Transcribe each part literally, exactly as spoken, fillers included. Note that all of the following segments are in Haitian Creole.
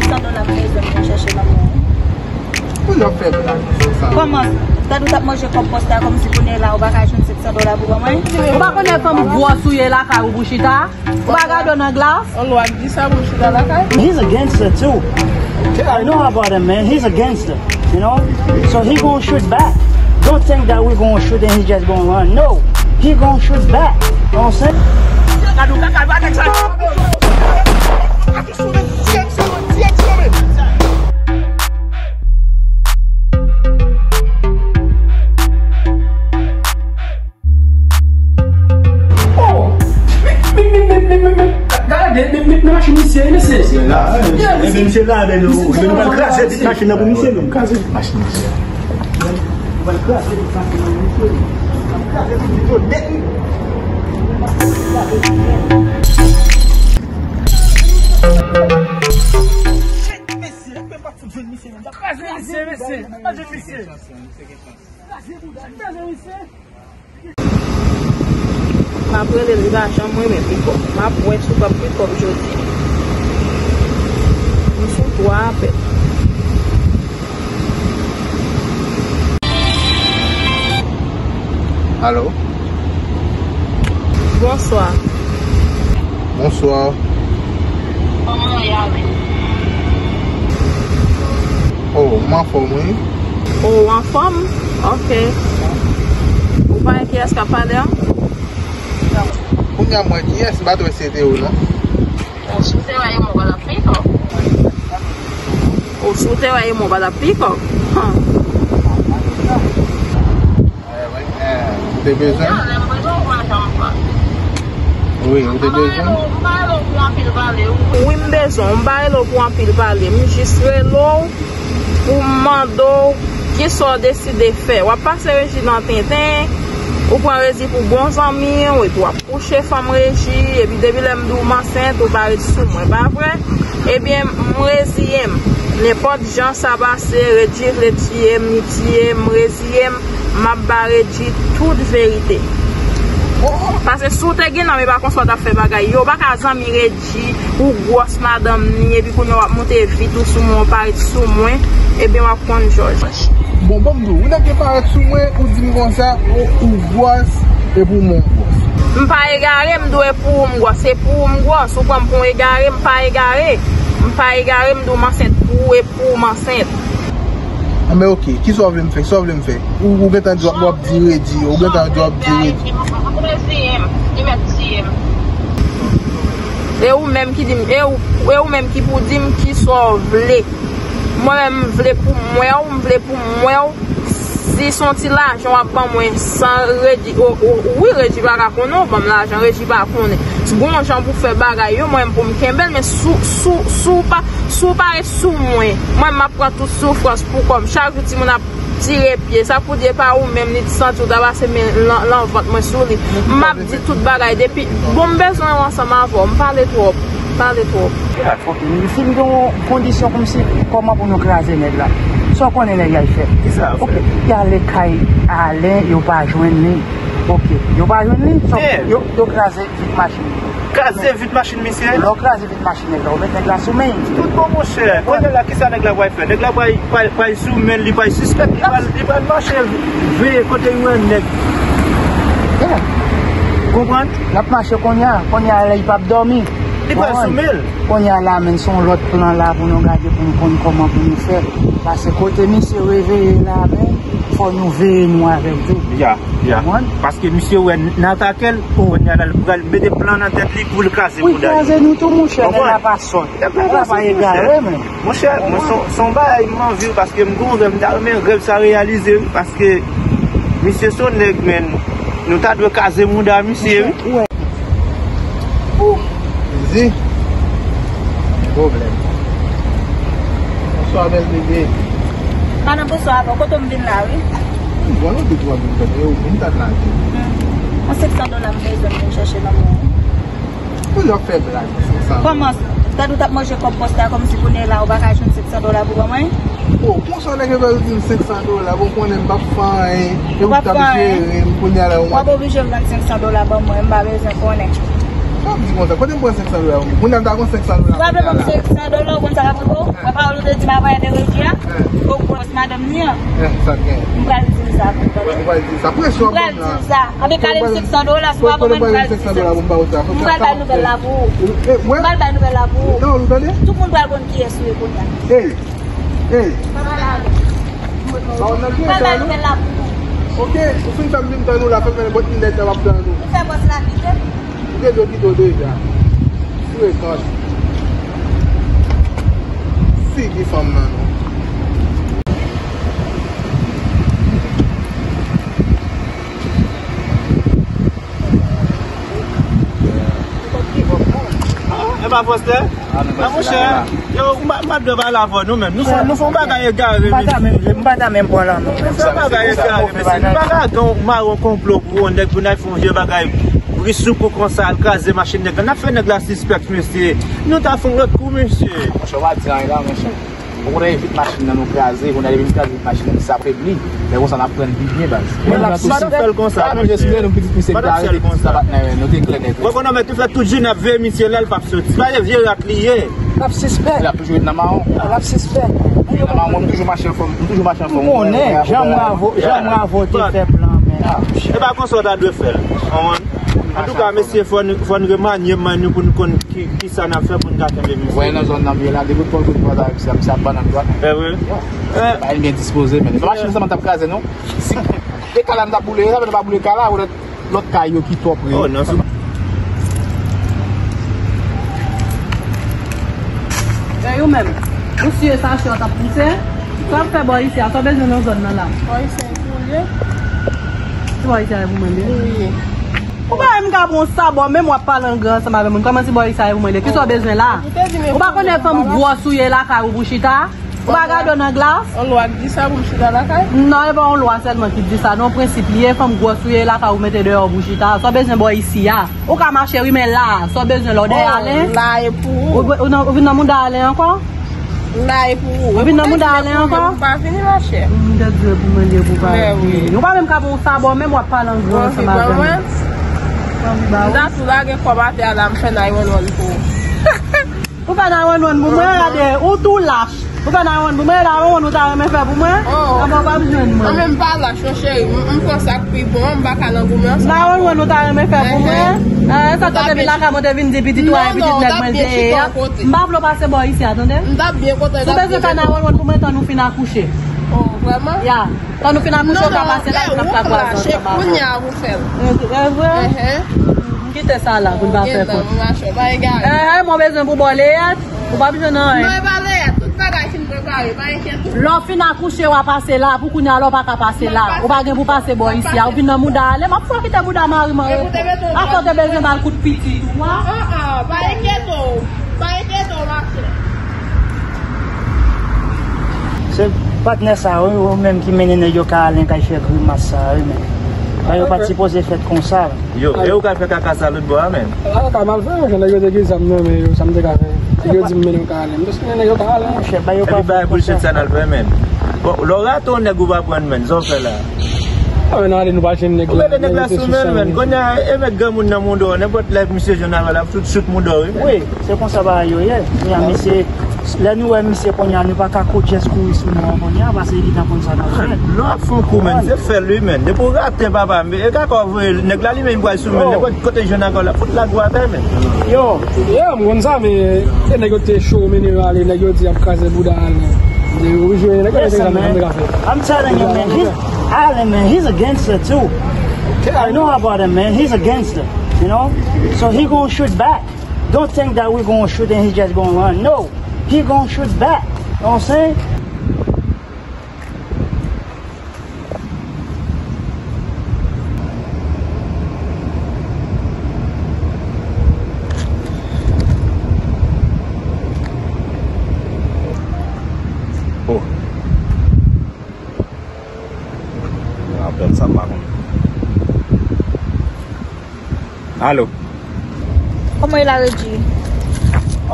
San dola m bezwen pou m chèche lanmou. Pou yo fè blag, san dola. Kòman? Gad ou t ap manje kòb pòs la kòmsi kounye la ou pa ka jwenn senk san dola pou ban mwen? Ou pa konnen fanm gwòs ou ye lakay ou pou chita? Ou pa gade w nan glas? On lwa di sa pou chita lakay? He's a gangster too. I know about him, man. He's a gangster, you know? So he gonna shoot back. Don't think that we gonna shoot and he just gonna run. No, he gonna shoot back. You know what I'm saying? Gad ou kaka, gad nèg sa. Oh! Men, men, men, men, men, men, gade, men, men, men machin misye, mesye. Misye la, men nou, men nou pral kraze vit machin nan pou misye, menm. Kraze vit machin misye. Nou pral kraze vit machin nan pou misye, menm. Kraze vit li nèt, wi. Shit, mesye, m pa fout jwenn misye, menm. Kraze misye, mesye. M pa jwenn misye. Kraze bouda, kraze misye. M ap rele l, li pa janm renmen pikòp. M ap wè si w p ap pikòp jodi. M sou twa apèl. Alo? Bonswa. Bonswa. Kòman w ye? Oh, m anfòm, wi. Oh, ou anfòm? Ok. Ou pa wè kiyès k ap pale a? Kounye a m wè kiyès, m pa t wè si se te ou, non. Ou sou teren mwen, w pa t ap pikòp. Ou sou teren mwen, w pa t ap pikòp. Huh. Ou te bezwen? Wi, ou te bezwen? Wi, m bezwen w. M pa rele w pou anpil pale. M jis rele w pou m mande w kisa w deside fè. W ap pase Regi nan tenten, ou pran Regi pou bon zanmi w, epi w ap kouche fanm Regi, epi depi lè m di w m ansent, ou pa ret sou mwen, pa vre? Ebyen, m reziye m. Nenpòt jan sa pase, Regi vle tiye m, li tiye m, m reziye m, m ap ba Regi tout verite. Paske si w te gen nanm, e pa konsa w t ap fè bagay yo. Ou pa ka zanmi Regi, ou gwòs madanm ni, epi kounye a w ap monte vit ou sou mwen, ou parèt sou mwen, ebyen w ap konn jòj. Bon, ban m di w, ou nèk te parèt sou mwen, ou di m konsa, ou, ou gwòs, epi w men w gwòs. M pa egare, m di w e pou ou m gwòs, se pou ou m gwòs, ou pran m pou yon egare, m pa egare. M pa egare, m di w m ansent pou ou, e pou ou m ansent. Anben, ok, kisa w vle m fè? Kisa w vle m fè? Ou, ou gentan di w ap, w ap di Regi, ou gentan di w ap di Regi. E ou menm ki di m, e ou, e ou menm ki pou di m kisa w vle. Mwen menm, m vle pou m wè w, m vle pou m wè w. Si se yon ti lajan w ap ban mwen san Regi, o, o, wi, Regi pa ka konnen w ban m lajan, Regi pa konnen. Si gon jan pou fè bagay yo, mwen menm pou m kenbe l, men si w, si w, si w pa, si w pa ret sou mwen, mwen menm m ap pran tout soufrans pou kò m. Chak jou timoun ap tire pye. Sa k pou di e pa ou menm li t santi w ta pase men lan, lan vant mwen sou li. M ap di tout bagay depi, bon, m bezwen w ansanm avè w. M pale twòp. M pale twòp. Ok, si m gen yon kondisyon kòmsi, kòman pou nou kraze nèg la? Sa w konnen nèg la ap fè? Kisa l ap fè? Ok, y ale kay Alen, yo pa jwenn li. Ok, yo pa jwenn li, so, yo, yo kraze vit machin li. Kraze vit machin misye? Lè w kraze vit machin nèg la, ou met nèg la sou men. Tout bon, monchè. Kounye a la, kisa nèg la pral fè? Nèg la pral, pral, pral sou men l, li pral sispèk, li pral, li pral mache veye kote yo wè nèg. Konprann? L ap mache kounye a, kounye a la, li p ap dòmi. Li pral sou men l. Kounye a la, menm se yon lòt plan la pou nou gade, pou nou konn kòman pou nou fè. Paske kote misye reveye la, menm, fò nou veye nou avè l tou. Ya, ya. Konprann? Paske misye wè n atake l, kounye a la, l pral mete plan nan tèt li pou l kraze bouda yo. Pou l kraze nou tou, monchè, nèg la pa sòt. Nèg la pa egare, menm. Monchè, mwen se, se yon bagay m anvi wi, paske m gon rèv, m ta renmen rèv sa reyalize wi, paske misye se yon nèg, men nou ta dwe kraze mouda misye wi. Zi. Pwoblèm. Bonswa, bèl bebe. Pa nan bonswa avè w, kote w m vin la, wi. M bon, nou te twa vin fè, e ou vin ta lage. Hmm. Yon senk san dola m bezwen pou m chèche lanmou. Pou yo fè blag, senk san dola. Kòman? Gad ou t ap manje kòb pòs la kòmsi kounye la ou pa ka jwenn senk san dola pou ban mwen? Oh, konsa nèg yo di m senk san dola, bon, konnen m p ap fè anyen. Ou p ap fè anyen. Kounye a la, w ap oblije vann senk san dola ban mwen, m pa bezwen konnen. Sa w ap di konsa? Kote m pran senk san dola pou mwen? Kounye a m ta gon senk san dola. Si w pa vle ban m senk san dola, ou konn sa k ap rive w? Travay de Regi a, ou pran madanm li an. Eh, sa gen. M pral di l sa pou tande. Ou pral di l sa. Presyon ap ban m la. M pral di l sa. Anben, kale m senk san dola, si w pa ban mwen, m pral di l sa. M pral bay nouvèl la pou ou. M pral bay nouvèl la pou ou. Tout moun pral konn kiyès ou ye kounye a. Hey, hey. M pral bay nouvèl la pou ou. Ok, ou fin fè m vin tann ou la, fè m fè nenpòt ki nèg la m ap tann ou. Ou fè bòs la kite m. Ou gen dwe kite w deja. Sou rekòd. Figi fanm nan non. E pa pòs la? Ah, monchè, yo, m pa, m pa dwe pale avè nou menm. Nou fè, nou fè yon bagay egare, mesye. M pa ta menm pran la non. Nou fè yon bagay egare, mesye. Nou pa ka gen yon mawon konplo pou yon nèg pou n al fè yon vye bagay. Ri sou kou konsa, al kraze machin nèg la. N ap fè nèg la sispèk, mesye. Nou ta fè yon lòt kou, mesye. Monchè, w pa di anyen la, monchè. Ou konnen vit machin nan nou kraze, konnen depi nou kraze vit machin nan, sa febli. Lè konsa n ap pran li pi byen, baz. Mwen, n ap sispèk. Fè l konsa, mesye. Nou te klè nèt. Ou konnen, men, tou fè tout jounen ap veye misye la, l p ap soti. Pa vye rat li ye. L ap sispèk. L ap toujou ret nan mawon. L ap sispèk. Nan mawon, m toujou mache anfòm, m toujou mache anfòm. M konnen, jan Bravo, jan Bravo te fè plan, men. E pa konsa w ta dwe fè l. Antouka, mesye, fò n, fò n remanye men nou pou n konn ki, ki sa n ap fè pou n ka kenbe misye. Wè, nan zòn nan m ye la, depi w pran kout pòt avèk sa, misye ap bannann dwat. E vre? Pa gen byen dispoze, men. Se machin sèlman t ap kraze, non? Si, e kala m t ap boule, sa fè nou pa boule kala, ou lòt, lòt kay yo ki twò pre. Oh, non, sou. E ou menm, ou siye sachè w t ap pouse? Sa w ap fè bò isi a, sa w bezwen nan zòn nan la? Bò isi a, pou ou ye? Se bò isi a pou mwen, li? Wi. Ou pa menm ka pran yon sabò, menm w ap pale an gran ansanm avè moun. Kòman se bò isi a pou mwen, li? Kisa w bezwen la? Ou pa konnen fanm gwòs ou ye lakay ou pou chita? Ou pa gade w nan glas? Yon lwa k di sa pou m chita lakay? Non, e pa yon lwa sèlman ki di sa. Non, prensip li ye, fanm gwòs ou ye lakay ou mete deyò pou chita. Sa w bezwen bò isi a? Ou ka mache wi, men la, sa w bezwen la, w dèyè Alen? La e pou ou. Ou, ou nan, ou vin nan mouda Alen ankò? La e pou ou. Ou vin nan mouda Alen ankò? Ou pa vini, machè. M te di w pou mwen, li pou pa vini. Ou pa menm ka pran yon sabò, menm w ap pale an gran ansanm avè m. M ta tou lage kòb atè a la, m fè nine one one pou ou. Ou fè nine one one pou mwen, gade, ou tou lach. Ou fè nine one one pou mwen, nine one one ou ta renmen fè pou mwen? Oh. Anben, ou p ap jwenn mwen. Mwen menm pa lach, non, cheri. M, m pran sa k pi bon, m pa ka nan goumen ansanm. Nine one one ou ta renmen fè pou mwen? Eh, sa t te vin lakay mwen, te vin di pitit ou a, pitit nèg mwen l te ye a. M pa vle w pase bò isi a, tande? M t ap byen kontan. Si w bezwen fè nine one one pou mwen, tann ou fin akouche. Oh, vrèman? Ya. Tann ou fin akouche, ou ka pase la, epi n ap ka kwaze ansanm. Kounye a pou fè l. E vre? M kite sa la pou n pa fè kont. Eh, mwen bezwen pou bò leyèt. Ou p ap jwenn anyen. Non, e pa leyèt. Tout bagay fin prepare, pa enkyete w. Lè w fin akouche, w a pase la. Pou kounye a, lè w pa ka pase la. Ou pa gen pou pase bò isi a. Ou vin nan mouda Alen. M ap fè w kite mouda mari m an repo. Afè w te bezwen ba l kout pitit ou a. Ah, ah, pa enkyete w. Pa enkyete w, machè. Se patnè sa, wi, ou menm ki mennen nèg yo kay Alen, kay fè grimas sa, wi, men. Bagay yo pa t sipoze fèt konsa. Yo, e ou k al fè kaka sa lòt bò a, menm? Kaka m al fè, monchè, nèg yo te gen zam nan men yo, sa m te ka fè? Nèg yo di m mennen yo kay Alen. M te mennen nèg yo kay Alen. Monchè, ba yo pa fè konsa. Epi bagay bullshit sa n al fè, menm. Bon, lè w rate yon nèg ou pa pran, menm, sa w fè la? A, men, n ale, nou pa jwenn nèg la. Ou mete nèg la sou men l, menm. Kounye a, e met granmoun nan mouda w, nenpòt lè misye jwenn avè l, l ap fout chout mouda w, wi, menm. Wi, se konsa bagay yo ye. Kounye a, misye, lè nou wè misye kounye a, nou pa ka kout jès kouri sou nou an kounye a, paske li gentan konn sa n ap fè. Lè w ap fè yon kou, menm, se fè l, wi, menm. Depi w rate, papa, men e kaka w voye l. Nèg la li menm pral sou men l. Nenpòt kote jwenn akò l ap fout lage w atè, menm. Yo. Yeah, m konn sa, men e nèg yo te cho, mennen yo ale, nèg yo di y ap kraze bouda Alen. Yo jwe, nèg yo te kraze, sa m te ka fè. I'm telling you, man, he's Alen, man, he's a gangster too. I know about him, man. He's a gangster, you know? So he gonna shoot back. Don't think that we gonna shoot and he just gonna run. No, he gonna shoot back. You know what I'm saying? Oh. Apèl sa m pa konn. Alo. Kòman w ye la, Regi?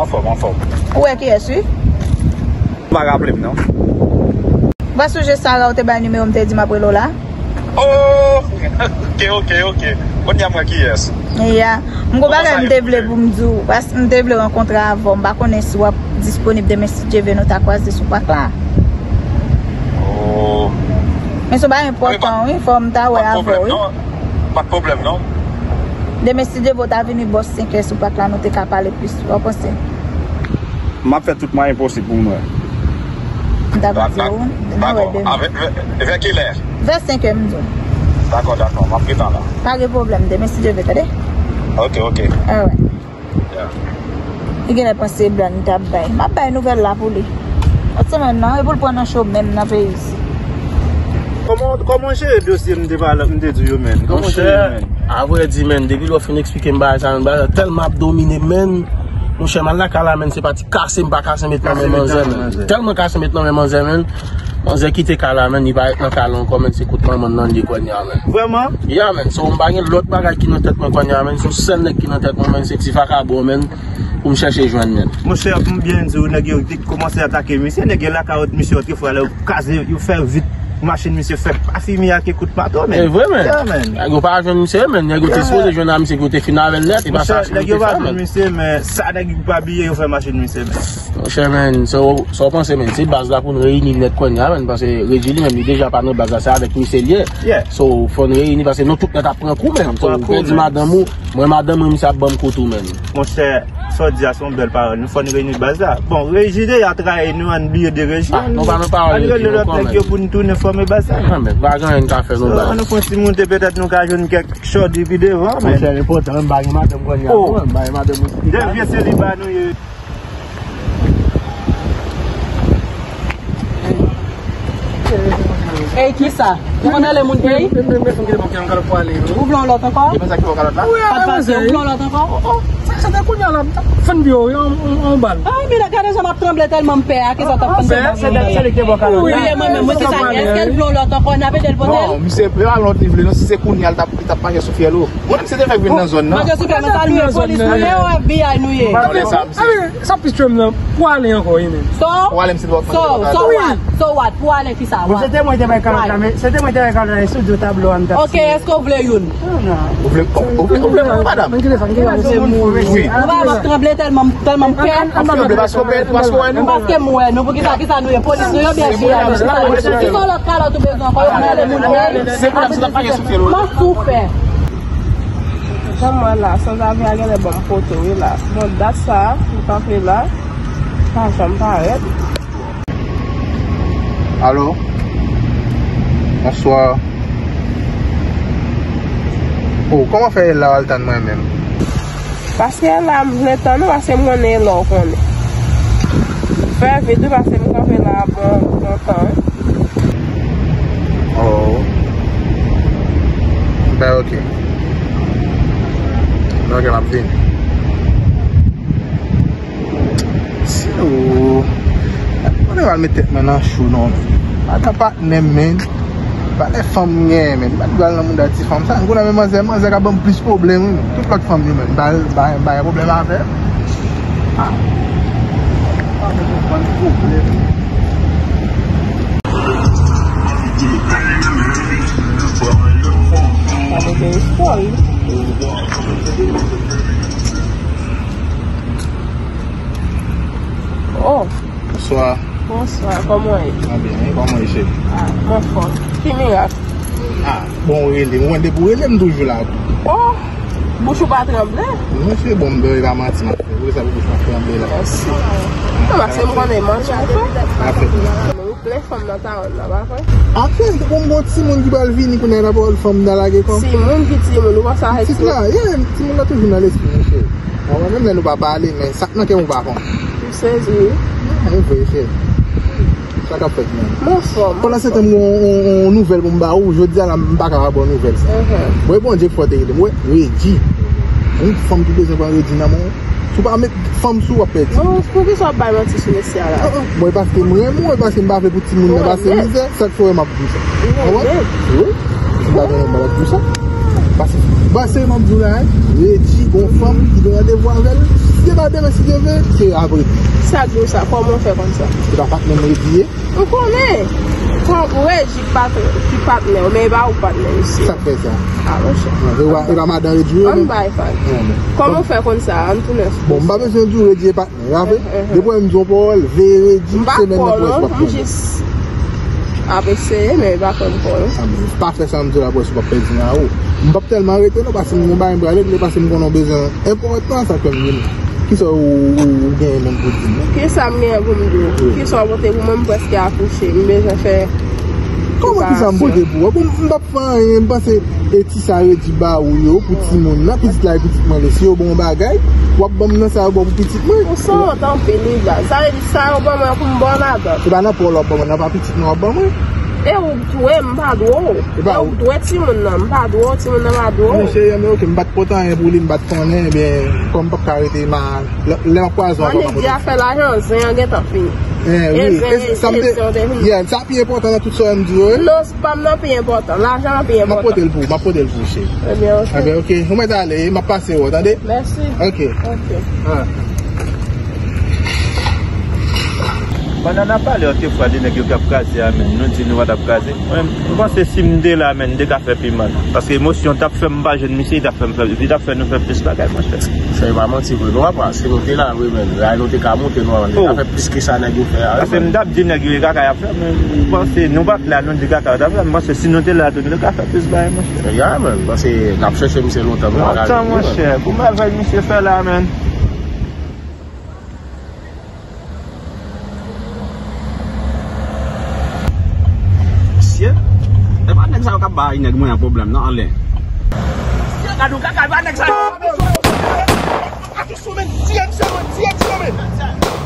Anfòm, anfòm. Ou wè kiyès, wi? Ou pa raple m, non? Ou pa sonje Sara ou te bay nimewo m, te di m ap rele w la? Oh! Ok, ok, ok. Kounye a m wè kiyès. Ya. M gon bagay m te vle pou m di w, paske m te vle rankontre avè w. M pa konnen si w ap disponib demen si Dye vle nou ta kwaze sou pak la. Oh. Men se yon bagay enpòtan, wi, fò m ta wè avè w, wi. Pa de pwoblèm, non. Demen si Dye vle w ta vini bò senk è sou pak la, nou te ka pale plis. Sa w panse? M ap fè tout mwayen posib pou m wè. M t ap di w, nou wè demen. Vè kilè? Vè senk è, m di w. Dakò, dakò, m ap gentan la. Pa gen pwoblèm, demen si Dye vle, tande? Ok, ok. Alright. Li genlè panse blan li t ap bay. M ap bay nouvèl la pou li. Lòt semèn nan, e pou l pran nan cho menm nan peyi isit. Kòman, kòman w jere dosye m te pale, m te di w yo, menn? Kòman w jere yo, menn? Monchè, avrèdi, menn, depi lè w fin eksplike m bagay sa, menn, bagay sa tèlman ap domine m, menn. Monchè, m al lakay la, menn, se pati kase m pa kase met nan men manzè, menn. Tèlman kase met nan men manzè, menn. Manzè kite kay la, menn, li pa ret nan kay la ankò, menn, se kot manman l nan li ye kounye a, menn. Vrèman? Ya, menn, so m pa gen lòt bagay ki nan tèt mwen kounye a, menn, se yon sèl nèg ki nan tèt mwen, menn, se ti vakabon, menn, pou m chèche jwenn, menn. Monchè, pou m byen di w, nèg yo te kòmanse atake misye, nèg yo lakay misye otrefwa, lè yo kaze, yo fè vit machin misye fè pa fimi ak kout mato, menn. E vre, menn. Ya, menn. Nèg yo pa jwenn misye, menn, nèg yo te sipoze jwenn a misye ki yo te fin avè l nèt, e pa sa, nèg yo pa jwenn misye, men sa nèg yo pa bliye, yo fè machin misye, menn. Monchè, menn, sa w, sa w panse, menn? Se baz la pou n reyini nèt kounye a, menn, paske Regi li menm, li deja pa nan baz la, se avèk misye l ye. So, fò n reyini, paske nou tout nèt ap pran kou, menn. So, ou pèdi madanm ou, mwen madanm mwen, misye ap ban m kou tou, menn. Monchè, sa w di a se yon bèl pawòl. Nou fò n reyini baz la. Bon, Regi deja trayi nou, ann bliye de Regi. Ah, nou pa nan pawòl yo di nou ankò, menn. Ann rele lòt nèg yo pou n tounen fòme baz la. Ah, menn, pa gen anyen n ka fè, non, baz. So, ann fè yon ti moute, petèt nou ka jwenn kèk chòdi pi devan, menn. Monchè, enpòtan, menn, m pa gen madanm kounye a, non, m pa gen madanm. De vye seliba nou ye. Ey, kisa? Ou konn ale moun peyi? Ou vle yon lòt ankò? Pa t pase, ou vle yon lòt ankò? Sa, sa te kounye a la, m t ap fè n di yo, yon, yon, yon bal. Ah, men gade jan m ap tranble tèlman m pè a, kisa w t ap fè n di? Wi, e mwen menm, mwen, kisa, èske l vle yon lòt ankò, Nèl? Non, misye, se pa lòt li vle, non, si se kounye a, l t ap, li t ap mache sou fyèl ou. Mwen menm, se te fèk vin nan zòn nan. Mwen te sou kè mwen, sa nou ye, polis nou ye, ou FBI nou ye? Sa pis tchwem nan, pou ale ankò, wi, men. So, so, so what? So what? Pou ale kisa? Bon, se te mwen te bay kalòt la, men se te mwen te bay kalòt la, sou do tablo a, m t ap siyen. Ok, èske w vle youn? Ou vle, ou vle, ou vle, madam? Wi. Ou pa ap tranble tèlman, tèlman m pè. Ap tranble paske, paske w wè nou. Paske m wè nou, poukisa, kisa nou ye? Polis nou ye oubyen FBI nou? Kisa nou ye? Si se yon lòt kalòt ou bezwen ankò, yo pral ale moun. Se pou la, se la, pa gen soufle, wi. Kòman w fè? Jan m wè la, sanzave a genlè ban m poto, wi la. Bon, dat sa, m kanpe la, pa janm parèt. Alo? Bonswa. Oh, kòman fè e la w al tann mwen menm? Paske e la m vle tann ou, paske m konnen e la w konnen. Fè vit wi, paske m kanpe la bon, bon tan wi. Oh. Ben, ok. Ok, m ap vini. Si nou, mwen pa met tèt mwen nan cho non, men. Pa gen patnè m, men. Pa lè fanm m genyen, men. M pa t pral nan mouda ti fanm sa. M konnen men manzè, manzè ka ban m plis pwoblèm, wi. Tout lòt fanm yo, men. M pa, m pa, m pa gen pwoblèm avè l. Ah. Pa gen pwoblèm. Sa mete espò, wi. Oh. Bonswa. Bonswa, kòman w ye? Mwen byen, wi, kòman w ye, cheri? Ah, m anfòm. Ki mirak? Ah, bon, ou rele m. Ou konn depi ou rele m toujou la. Oh, bouch ou pa tranble? Non, cheri, bon, m dòmi pa manti, m ap fè. Ou sa pou bouch mwen tranble la. Mèsi. Non, paske m konnen manti ou fè. Ou plen fanm nan ta wè m nan, pa vre? Apre, bon, bon, timoun ki pral vini kounye a, n ap wè fanm nan lage kòm. Timoun ki timoun, ou panse avèk pitit la, yeah, timoun nan toujou nan lespri, monchè. Mwen menm, lè nou pa pale, men sa k nan kè m ou pa konn. Ou sezi, wi. E vre, chè. Sa k ap fèt, menm? M anfòm. Pandan se tan, m gen yon, yon, yon nouvèl pou m ba ou. Jodi a la, m pa ka pa ba w nouvèl sa. Mwen, Bondye k fò te rele m. Wè, Regi. Yon fanm ki bezwen pran Regi nan men w. Si w pa met fanm sou, w ap pèdi. Bon, poukisa w ap bay manti sou mesye a la? Mwen, paske m renmen w, e paske m pa vle pou timoun nan pase mizè, sa k fè w wè m ap di w sa. Ou konprann? Wi. Si m pa renmen w, m p ap di w sa. Paske, bon, se m ap di w la, wi. Regi, gon fanm ki gen randevou avè l. Deba demen, si Dye vle, se apre. Sa k di w sa? Kòman w fè konn sa? Se pa patnè m Redi ye? M konnen. Kòm Redi patnè, ki patnè w, men e pa ou patnè misye. Sa k fè sa? A, monchè. Non, se pa, se pa madan Redi ye, men. Ann bay fag. Kòman w fè konn sa? Ann tounen. Bon, m pa bezwen di w Redi ye patnè. Rafe, depi w wè m di yon pawòl, veye Redi, semèn nan pou wè si w ap pèdi. M jis ap eseye, men e pa fè m pè non. A, men pa fè sa m di w la pou wè si w p ap pèdi nan ou. M p ap tèlman rete non, paske m gon bagay m pral regle, paske m konnen w bezwen enpòtan, sa k fè m vini. Kisa ou, ou, ou genyen menm pou di m? Kisa m genyen pou m di w? Wi. Kisa w pote pou mwen? M prèske akouche. M bezwen fè operasyon. Kòman kisa m pote pou ou? Bon, m p ap fè anyen, m panse e ti sa Redi ba ou yo pou timoun nan, pitit la e pitit mwen li. Si yo ba w yon bagay, w ap ban m nan sa yo ba w pou pitit mwen. Ou sanwont anpil wi Blaze. Sa vle di sa yo ban mwen pou m ba w ladan? E pa nan pa w la w ap ban mwen, nan pa pitit mwen w ap ban mwen. E ou k dwe, m pa dwe w. E pa ou. Ou k dwe timoun nan, m pa dwe w, timoun nan pa dwe w. Non, cheri, men oke, m pa t pote anyen pou li, m pa t konnen, ebyen, kòm m p ap ka rete, m a, lè, lè m ap kwaze w ankò, m ap pote. Mwen di afè lajan, zen an gentan fini. Eh, wi, e sa m te, yeah, sa pi enpòtan nan tout sa w wè m di yo, wi. Non, pa m nan pi enpòtan, lajan an pi enpòtan. M ap pote l pou ou, m ap pote l pou ou, cheri. Ebyen, oke. Ebyen, oke, ou mèt ale, m ap pase wè w, tande? Mèsi. Oke. Oke. Ah. Pandan n ap pale, oke, fwa de nèg yo k ap kraze a, men nou di nou pa t ap kraze. Mwen, m panse si m te la, men m te ka fè pi mal. Paske emosyon t ap fè m pa jwenn misye, li t ap fè m fè, li t ap fè nou fè plis bagay, monchè. Se pa manti vre, non, papa, si nou te la vre, men, la nou te ka monte, nou te ka fè plis ke sa nèg yo fè a, wi, men. Paske m t ap di nèg yo e kaka y ap fè, men m panse nou pa t la, nou di kaka yo t ap fè, m panse si nou te la tou, nou te ka fè plis bagay, monchè. Ya, men, m panse n ap chèche misye lontan, nou pa ka jwenn li, men. Lontan, monchè, pou mèvèy misye fè la, men. Mesye, e pa nèg sa yo k ap bay nèg mwen an pwoblèm nan anlè. Mesye, gade yon kaka, e pa nèg sa yo. Atensyon, men, tiye misye, men, tiye, tiye, men.